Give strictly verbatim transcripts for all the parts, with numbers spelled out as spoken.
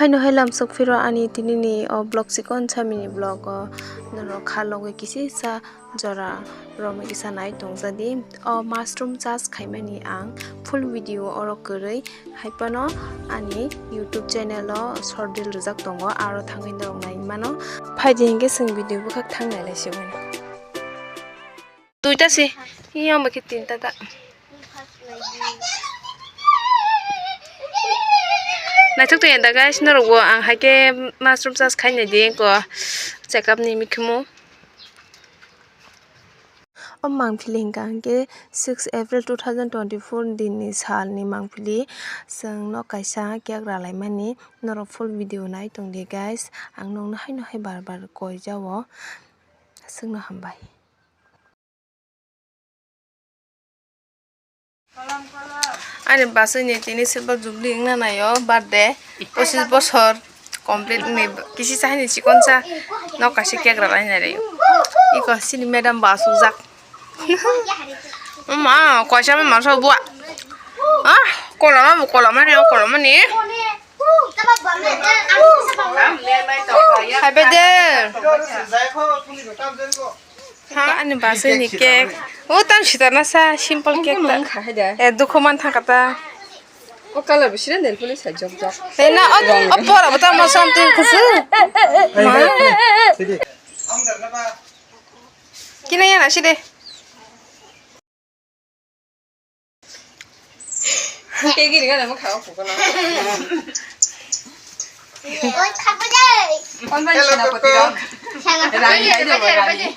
Haino hai lamsok phiro ani tinini o vlog chikon samini vlog o norok kha logwi kisisa jora romwi kisa nai tongjadi. O mushroom chas khaimani ang full video oro kwrwi hai phano ani YouTube channel o short reel rijak tongo, aro thangwi norok nai mano. Phaidi hinkhe chwng video bwkhak thang nai lai se mano. Duita se, iya omo khe tinta ta. Naithok tong ya da guys, norokbo ang hai khe mushroom chas khai nai di ko check up ni mikhumu. O mangpili hingka hingke six April two thousand twenty-four dinni salni mangpili chwng nok kaisa cake ralaimani, norok full video nai tong di guys, ang nokno haino hai bar bar koi jao chwngno hambai. Ani bwswini tini silver jubilee wngna naio, birthday, pochis bosor complete ni kisi sa hini chikon sa nok kaisa cake rwlai nai rio. Iko sini madam bo asukjak. Ma, koisa ma masa bua. Ah, koloma bo koloma ni, koloma ni. Happy birthday. Ha, ani bwswini cake. O, tam sitarna sa, simple cake ta. Eh, dukhu man thangkha ta. O color bo sina nail polish hai jok jok. Tei na, o, o pora bo tamo something khusu. Ma. Kina yana side. Kegiri gana mo khao pukuna. Oi, khabo de. Kon ban sina poti ro. Rani hai de rani.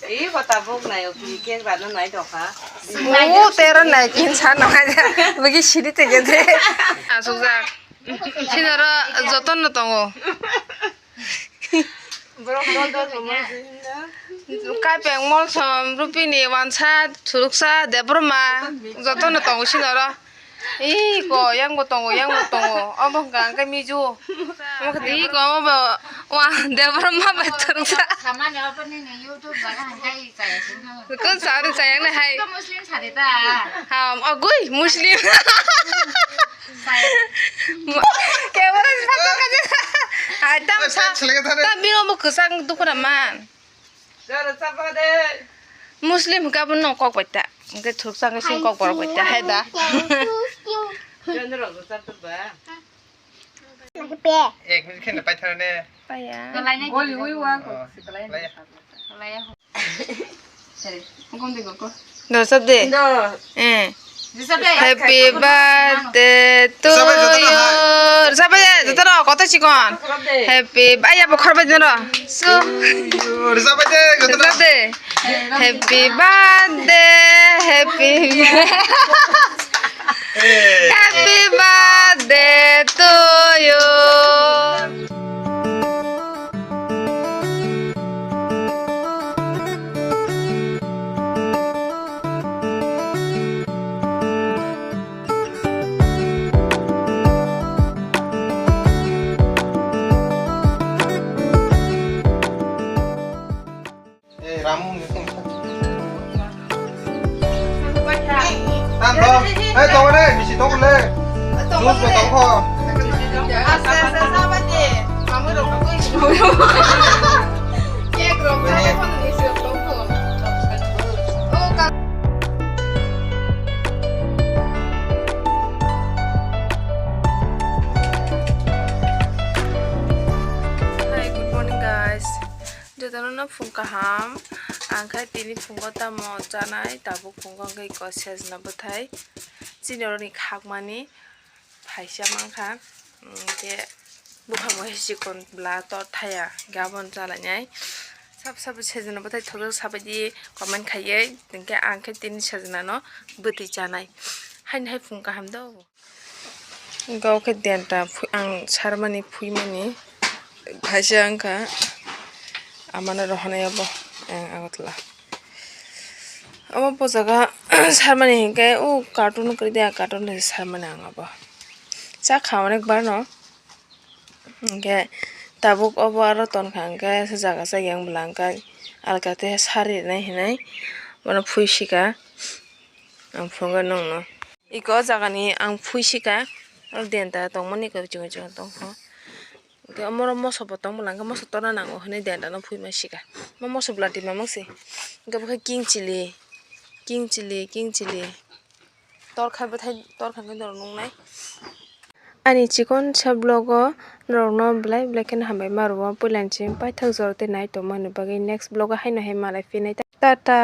Ei, kota bok nai o ki cake rano nai dokha. O, tero nai kin sa no hai de. Bagi siri te je de. Asuk jak. Sinoro joton no tongo. Borok dol dol tongma se himna. Kaipeng, Molsom, Rupini, Wansa, Suruksa, Debbarma, jotono tongo sini oro. Ih, ko, yang bo tongo, yang bo tongo. Obo hwnkha hwnkhe Miju. Omo khe ih, ko, omo bo, wa, Debbarma bai Suruksa. Samani obo nini YouTube baga hwnkhe chaya sing ha. Kun sari chayang le hai. Muslim sari ta. Ha, agui, Muslim. Camera ni photo ka je. Ai, tam sa. Tam bino bo kwchang dukura man. Muslim ka bo no kok bai ta. Hwnkhe thuksa hwnkhe sing kok borok bai ta. Hai da. Ek minute khe paithar ne. Paya. Goli ui wa ko. Sere, hukum de goko. No, sab de. No. Eh. Sab de. Happy birthday to you. Sab de, joto no, koto chikon. Sab de. Happy, aya, bokhor bai jono. So. Sab de, joto no. Sab de. Happy birthday, happy. Eh. Happy birthday to you. Eh, Ramu ni tong. Tam to. Eh, tong le, bisi tong le. Juice bo tong kho. Asa, asa, asa, bati. Kamu rok koi. Cake rok koi, bisi tong kho. Oh, ka- Hi, good morning, guys. Jotono no phung kaham. Ang khai tini phungo tamo chanai, tabuk phungo hwnkhe iko sejna bwthai. Chini oroni khakmani phaisa mankha. Hwnkhe buphang bai chikon bla tor thaya, hwnkhe abono chalainai. Sabo sabo sejna bwthai thokjak sabaidi comment khaiwi, hwnkhe ang khe tini sejna no bwtwi chanai. Haini hai phung kaham do. Hwnkhe o khe denta phu-, ang sarmani phuimani phaisa wngkha amano rohornai obo ang Agartala. Omo bojaka sarmani hinkhe o carton kwrwi de, carton de sarmani ang obo. Chakha onek bar no. Hinkhe tabuk obo aro tonkha hinkhe jaga chaya wng bwla hinkhe alkate sari rinai hinwi bono phuisika. Ang phunukgwi nokno. Iko o jagani ang phuisika, o denta tongmani iko chikon chikon tongkha. Omoro moso bo tongmwla hwnkhe moso torna nango hwnwi dendano phuima sika. Mo moso bwla tima mangsi. Hwnkhe bokhe king chili, king chili, king chili. Torkha bwthai, torkha hwnkhe norok nuknai. Ani chikonsa vlog o norokno belai belai kheno hambai ma rwo. Puilani simi paithak jora tei nai tongmani bagwi next vlog o haino hai malai phinai ta, tata.